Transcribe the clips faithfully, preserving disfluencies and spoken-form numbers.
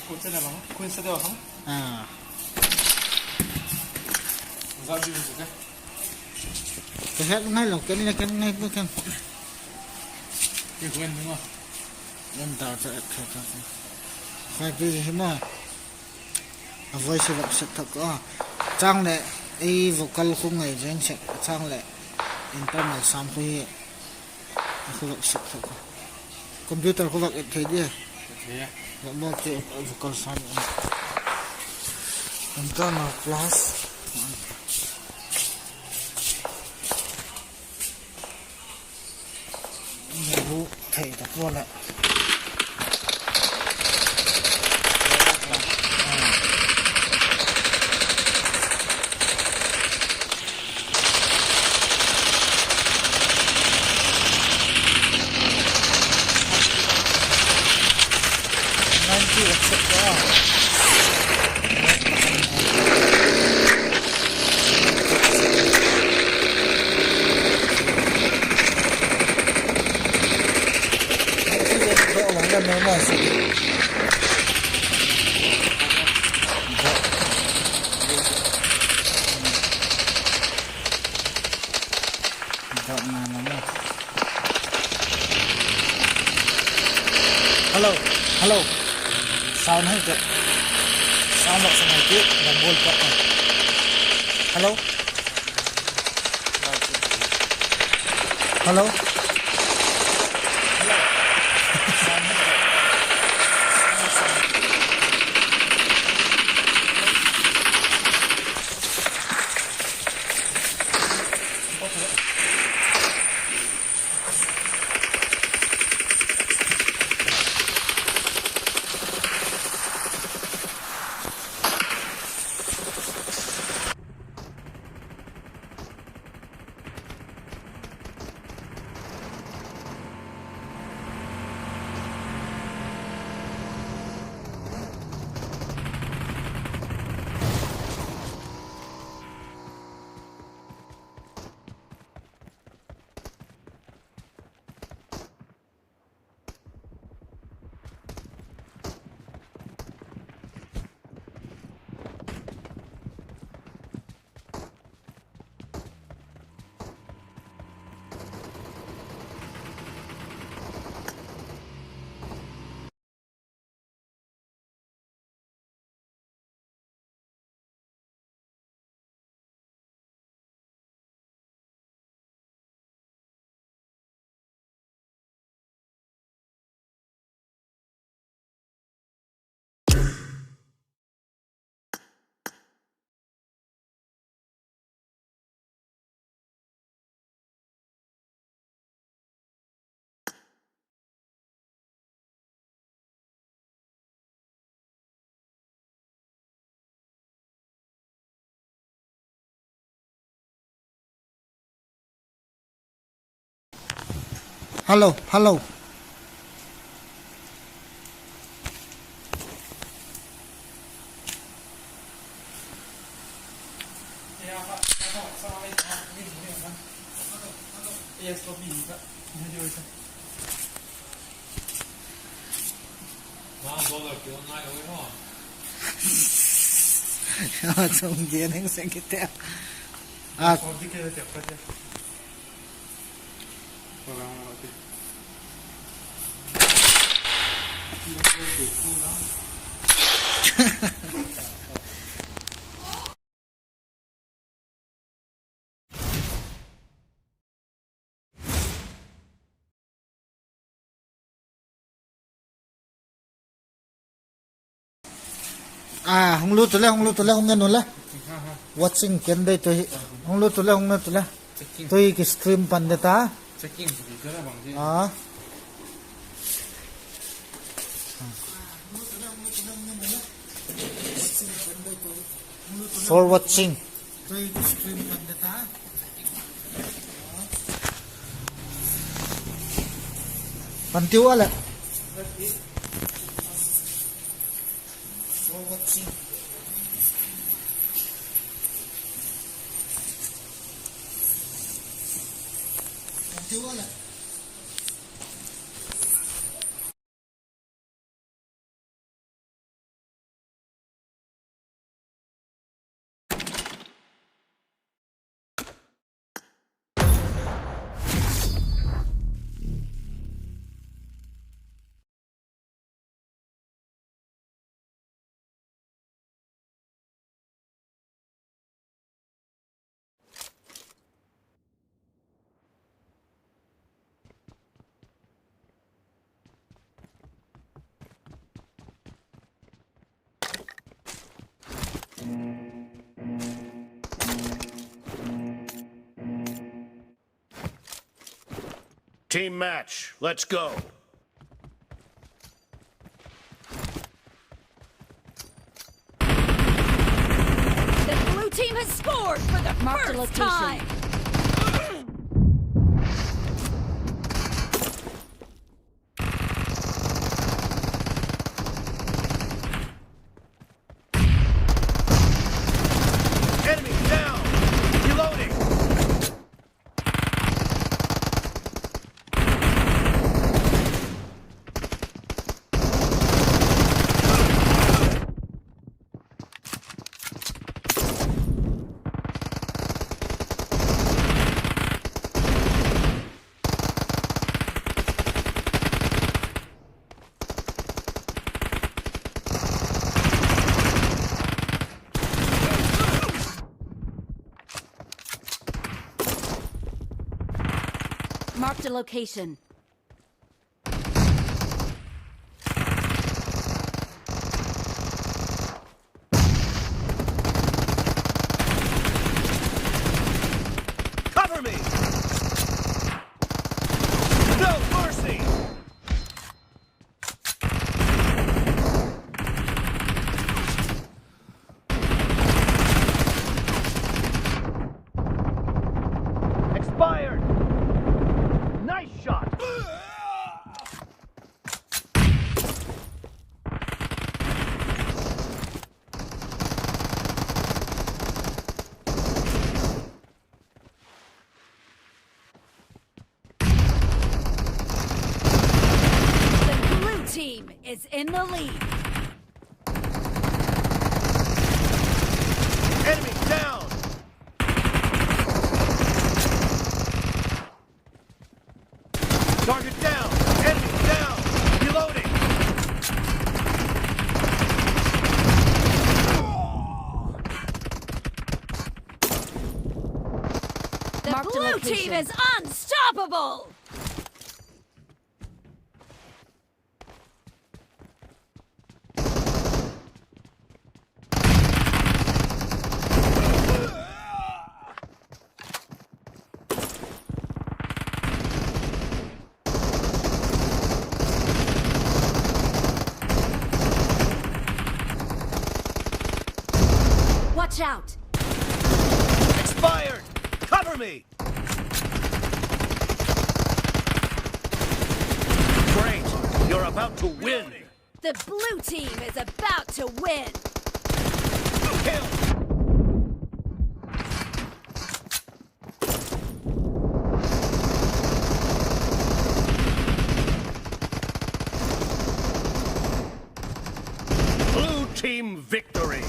Ko channel ang, Queen Studio ang. Ah. Za ji ko ke. Ka het ngai lo, ken le ken ngai lo ken. Ki Queen ni ma. Len ta cha et kha ta. Khai pi hi ma. A voice vak set thak a. Chang le ei vocal khu ngai jeng sek, chang le internal sound khu hi. A khu vak set thak a. Computer khu vak et thei dia. Vak bawk ti vocal sound. Internal plus. Mu thei ta pua la. Ninety watt set ka. Hello, hello. Sound hai te. Sound lo sound hai te. Dang bol pa. Hello. Hello. Hello, hello. Chung gen heng seng kit e. A. A, hung lut u le, hung lut u le, hung en u le. Watching ken dei tu hi. Hung lut u le, hung lut u le. Tui ki stream pan de ta. A. For watching. Pan tiu a le. For watching. Pan tiu a le. Team match, let's go. The blue team has scored for the first time. Enemy down! Reloading! Marked a location. Cover me! No mercy! Expired! Nice shot! The blue team is in the lead. Enemy down! Target down! Enemy down! Reloading! The blue team is unstoppable! Watch out! Expired! Cover me! Great! You're about to win! The blue team is about to win! Kill! Blue team victory!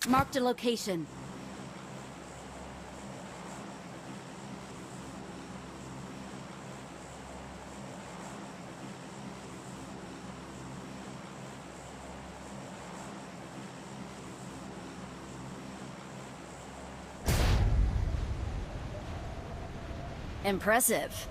Marked a location. Impressive.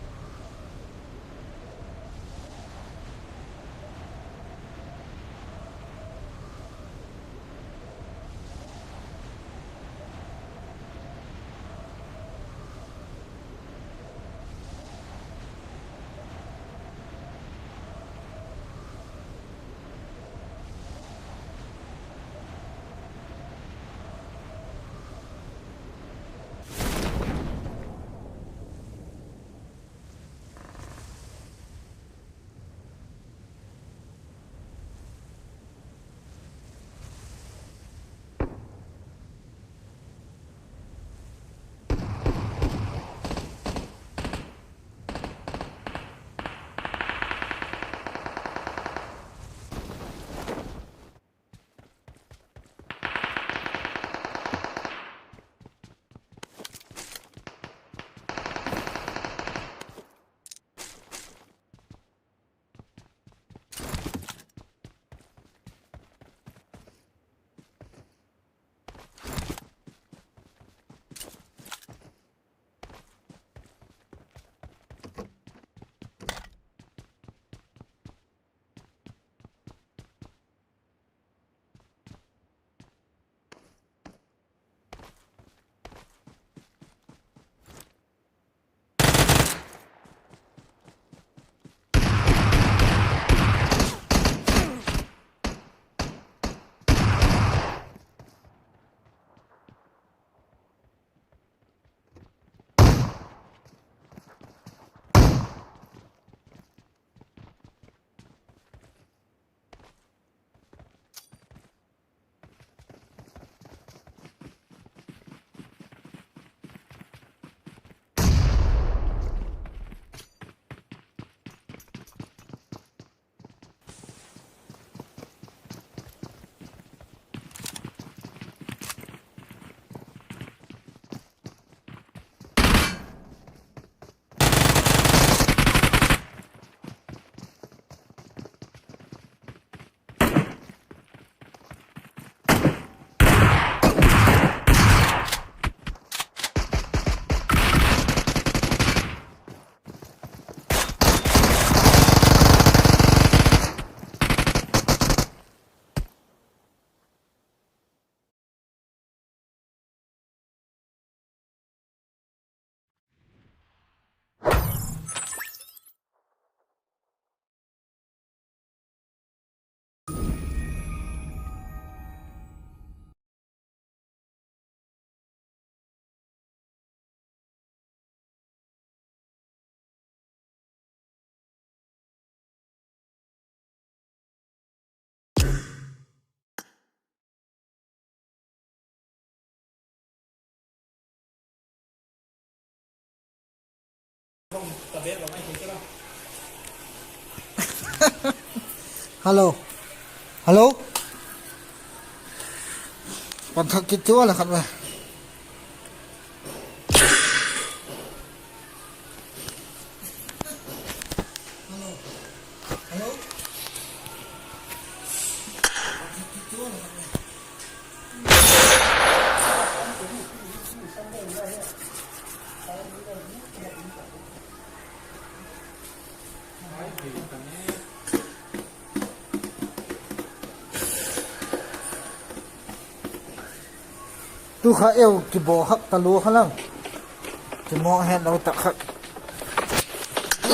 Hello. Hello. Pan thak kit chu a la khat ve. Tu kha eu kibaw hak talu kha lang. Kimaw het lo tak kha.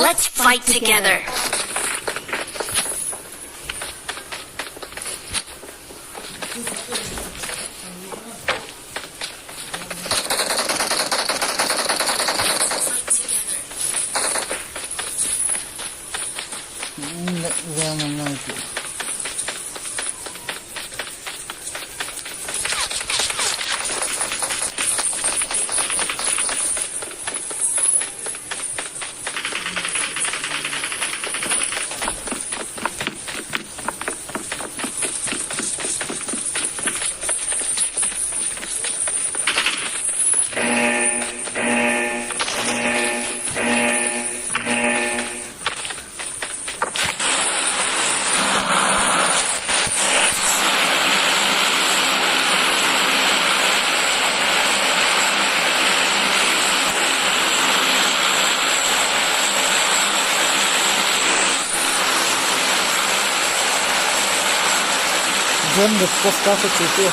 Let's fight together. Kan dik post ka sa chu chu.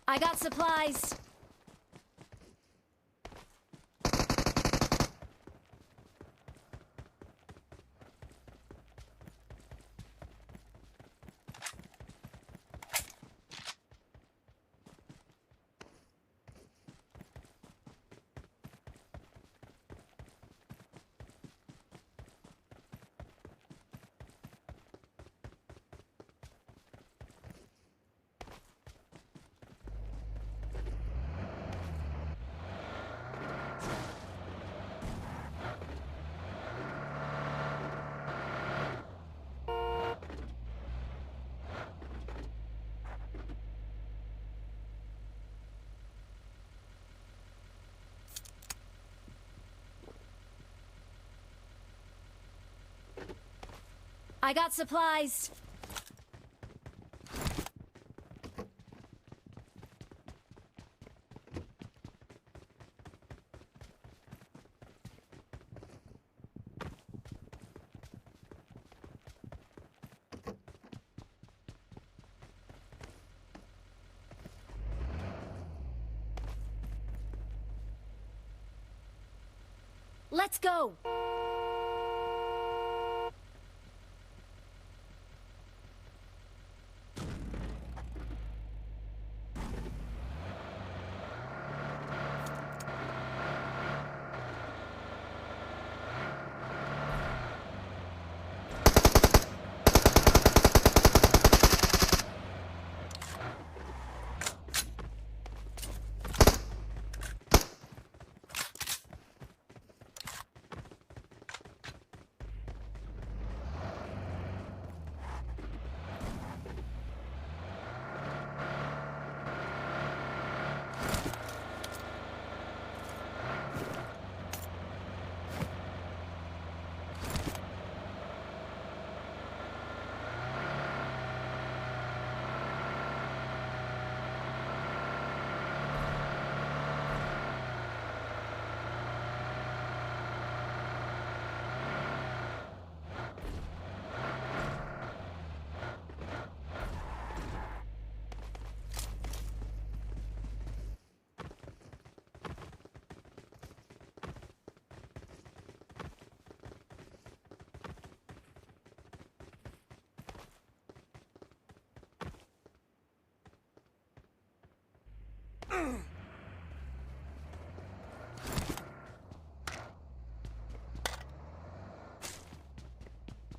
I got supplies. I got supplies. Let's go!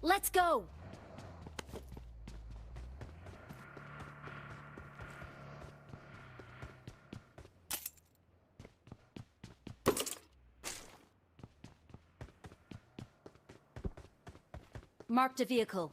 Let's go! Marked a vehicle.